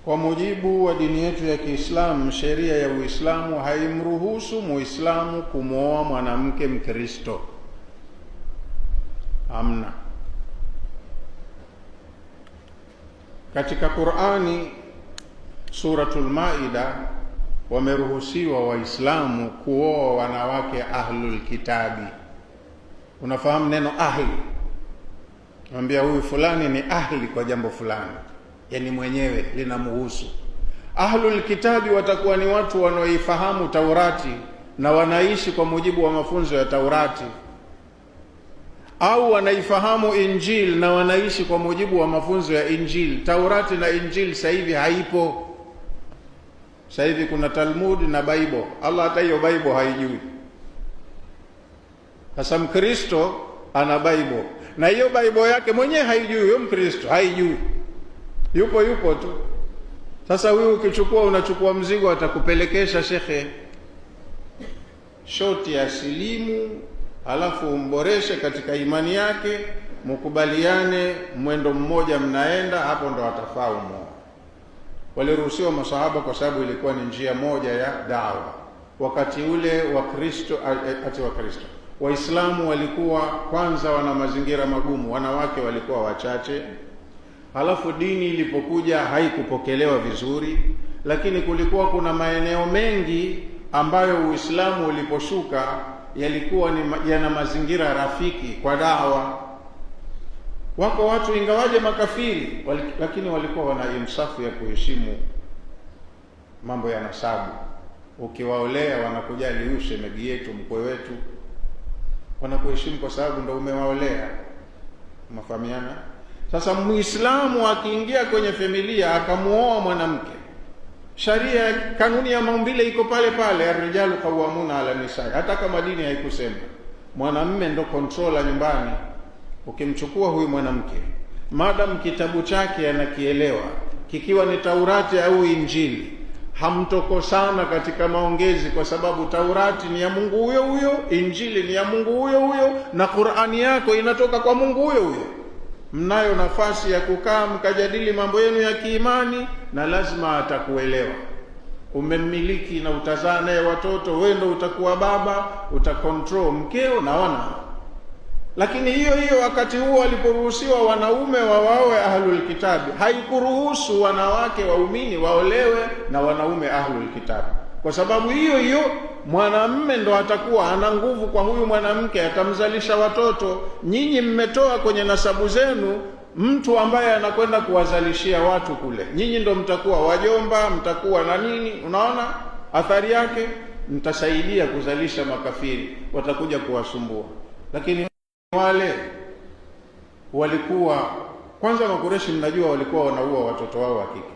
Kwa mujibu wa dini yetu ya Kiislamu, sheria ya Uislamu haimruhusu Muislamu kumwoa mwanamke Mkristo. Hamna. Katika Qur'ani Suratul Maida wameruhusiwa Waislamu kuoa wanawake ahlul kitabi. Unafahamu neno ahli? Mwambia huyu fulani ni ahli kwa jambo fulani, yani mwenyewe linamuhusu. Ahlul kitabi watakuwa ni watu wanaoifahamu Taurati na wanaishi kwa mujibu wa mafunzo ya Taurati, au wanaifahamu Injili na wanaishi kwa mujibu wa mafunzo ya Injili. Taurati na Injili sasa hivi haipo. Sasa hivi kuna Talmud na Bible. Allah hata hiyo Bible haijui. Sasa Mkristo ana Bible na hiyo Bible yake mwenyewe haijui, huyo Mkristo haijui, yupo yupo tu. Sasa huyu ukichukua, unachukua mzigo, atakupelekesha shekhe shoti ya silimu, halafu umboreshe katika imani yake, mukubaliane mwendo mmoja, mnaenda hapo, ndo atafaa umoa. Waliruhusiwa masahaba kwa sababu ilikuwa ni njia moja ya dawa. Wakati ule Wakristo ati Wakristo Waislamu walikuwa kwanza wana mazingira magumu, wanawake walikuwa wachache, halafu dini ilipokuja haikupokelewa vizuri, lakini kulikuwa kuna maeneo mengi ambayo Uislamu uliposhuka yalikuwa ni yana mazingira rafiki kwa dawa. Wako watu ingawaje makafiri lakini walikuwa wana insafu ya kuheshimu mambo ya nasabu. Ukiwaolea wanakujali, huyu shemegi yetu, mkwe wetu, wanakuheshimu kwa sababu ndo umewaolea. Mafahamiana? Sasa Muislamu akiingia kwenye familia akamuoa mwanamke, sharia, kanuni ya maumbile iko pale pale, arrijalu qawwamuna ala nisaa. Hata kama dini haikusema, mwanamme ndo controller nyumbani. Ukimchukua huyu mwanamke, madam kitabu chake anakielewa, kikiwa ni Taurati au Injili, hamtokosana katika maongezi, kwa sababu Taurati ni ya Mungu huyo huyo, Injili ni ya Mungu huyo huyo, na Qur'ani yako inatoka kwa Mungu huyo huyo. Mnayo nafasi ya kukaa mkajadili mambo yenu ya kiimani, na lazima atakuelewa. Umemmiliki na utazaa naye watoto, wewe ndo utakuwa baba, utacontrol mkeo na wana. Lakini hiyo hiyo wakati huo waliporuhusiwa wanaume wawaoe ahlul kitabi, haikuruhusu wanawake waumini waolewe na wanaume ahlul kitabi, kwa sababu hiyo hiyo mwanamme ndo atakuwa ana nguvu kwa huyu mwanamke, atamzalisha watoto. Nyinyi mmetoa kwenye nasabu zenu mtu ambaye anakwenda kuwazalishia watu kule, nyinyi ndo mtakuwa wajomba, mtakuwa na nini. Unaona athari yake, mtasaidia kuzalisha makafiri, watakuja kuwasumbua. Lakini wale walikuwa kwanza, Makureshi mnajua walikuwa wanaua watoto wao wa kike,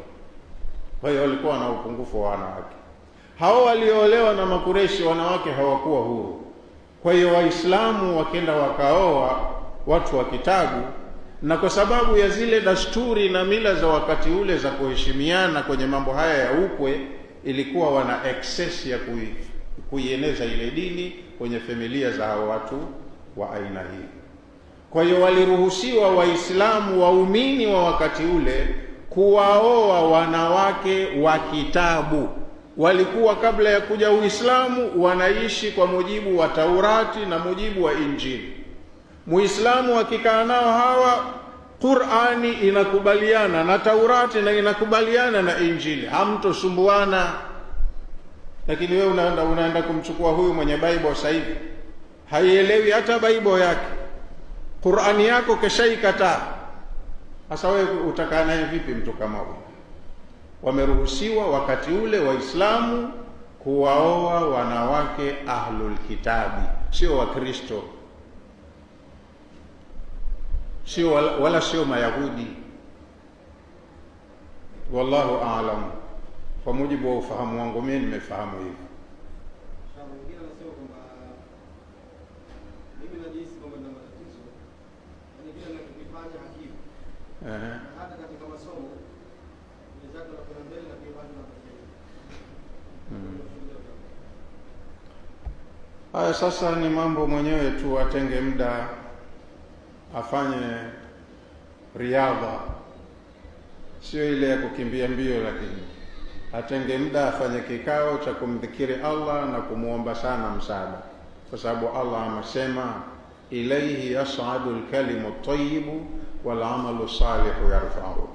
kwa hiyo walikuwa wana upungufu wa wanawake. Hao walioolewa na Makureshi wanawake hawakuwa huru. Kwa hiyo Waislamu wakenda wakaoa watu wa kitabu, na kwa sababu ya zile dasturi na mila za wakati ule za kuheshimiana kwenye mambo haya ya ukwe, ilikuwa wana excess ya kuieneza ile dini kwenye familia za hao watu wa aina hii. Kwa hiyo waliruhusiwa Waislamu waumini wa wakati ule kuwaoa wanawake wa kitabu. Walikuwa kabla ya kuja Uislamu wanaishi kwa mujibu wa Taurati na mujibu wa Injili. Muislamu akikaa nao hawa, Qur'ani inakubaliana na Taurati na inakubaliana na Injili, hamtosumbuana. Lakini wewe unaenda kumchukua huyu mwenye Bible sasa hivi haielewi hata Bible yake, Qur'ani yako keshaikataa. Sasa wewe utakaa naye vipi mtu kama huyo? Wameruhusiwa wakati ule Waislamu kuwaoa wanawake ahlul kitabi, sio Wakristo, sio wala sio Mayahudi. Wallahu aalam, kwa mujibu wa ufahamu wangu mimi nimefahamu hivi. Mwingine anasema kwamba mimi najihisi kwamba nina matatizo, yaani kile ninachokifanya hakiwi, na hata katika masomo wenzake wanakwenda mbele na pia bado nabakia. Haya sasa ni mambo mwenyewe tu, atenge muda afanye riadha, sio ile ya kukimbia mbio, lakini atenge muda afanye kikao cha kumdhikiri Allah na kumwomba sana msaada, kwa sababu Allah amesema ilaihi yas'adu alkalimu at-tayyibu wal amalu salihu yarfa'uhu,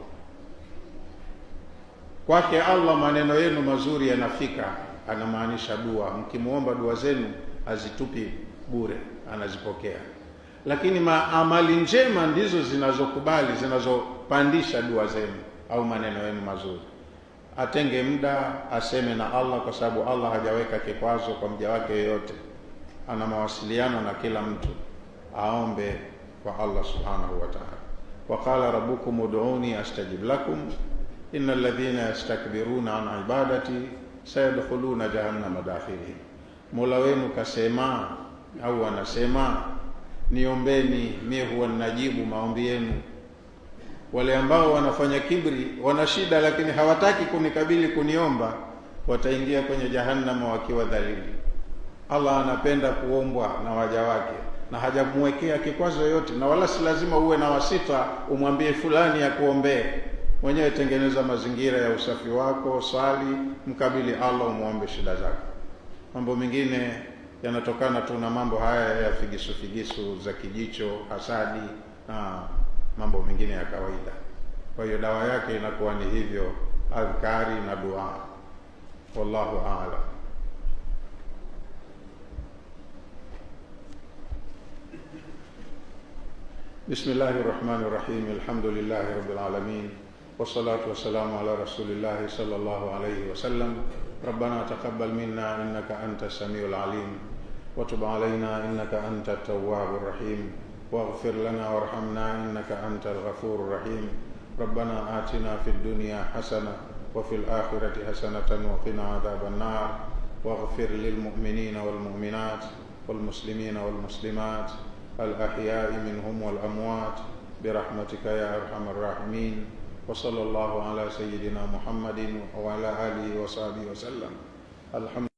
kwake Allah maneno yenu mazuri yanafika. Anamaanisha dua, mkimwomba dua zenu hazitupi bure, anazipokea. Lakini maamali njema ndizo zinazokubali, zinazopandisha dua zenu au maneno yenu mazuri. Atenge muda aseme na Allah, kwa sababu Allah hajaweka kikwazo kwa mja wake yoyote, ana mawasiliano na kila mtu. Aombe kwa Allah subhanahu wa ta'ala. Waqala rabbukum ud'uni astajib lakum innal ladhina yastakbiruna an ibadati sayadkhuluna jahannama dakhirin, Mola wenu kasema au anasema niombeni, mie huwa ninajibu maombi yenu. Wale ambao wanafanya kibri, wana shida, lakini hawataki kunikabili kuniomba, wataingia kwenye jahannama wakiwa dhalili. Allah anapenda kuombwa na waja wake na hajamwekea kikwazo yoyote, na wala si lazima uwe na wasita umwambie fulani akuombee. Mwenyewe tengeneza mazingira ya usafi wako, swali, mkabili Allah, umwombe shida zako. Mambo mengine yanatokana tu na mambo haya ya figisu figisu za kijicho, hasadi na mambo mengine ya kawaida. Kwa hiyo dawa yake inakuwa ni hivyo, adhkari na dua. Wallahu a'lam. Bismillahir Rahmanir Rahim. Alhamdulillahi Rabbil Alamin. Wassalatu wassalamu ala Rasulillahi sallallahu alayhi wasallam. Rabbana taqabbal minna innaka antas samiul alim wa tub alayna innaka antat tawwabur rahim waghfir lana warhamna innaka antal ghafurur rahim. Rabbana atina fid dunya hasana wa fil akhirati hasanatan wa qina adhaban nar waghfir lil mu'minina wal mu'minat wal muslimina wal muslimat al ahya'i minhum wal amwat birahmatika ya arhamar rahimin. Wa sallallahu ala sayyidina Muhammadin wa ala alihi wa sahbihi wa sallam. Alhamdulillah.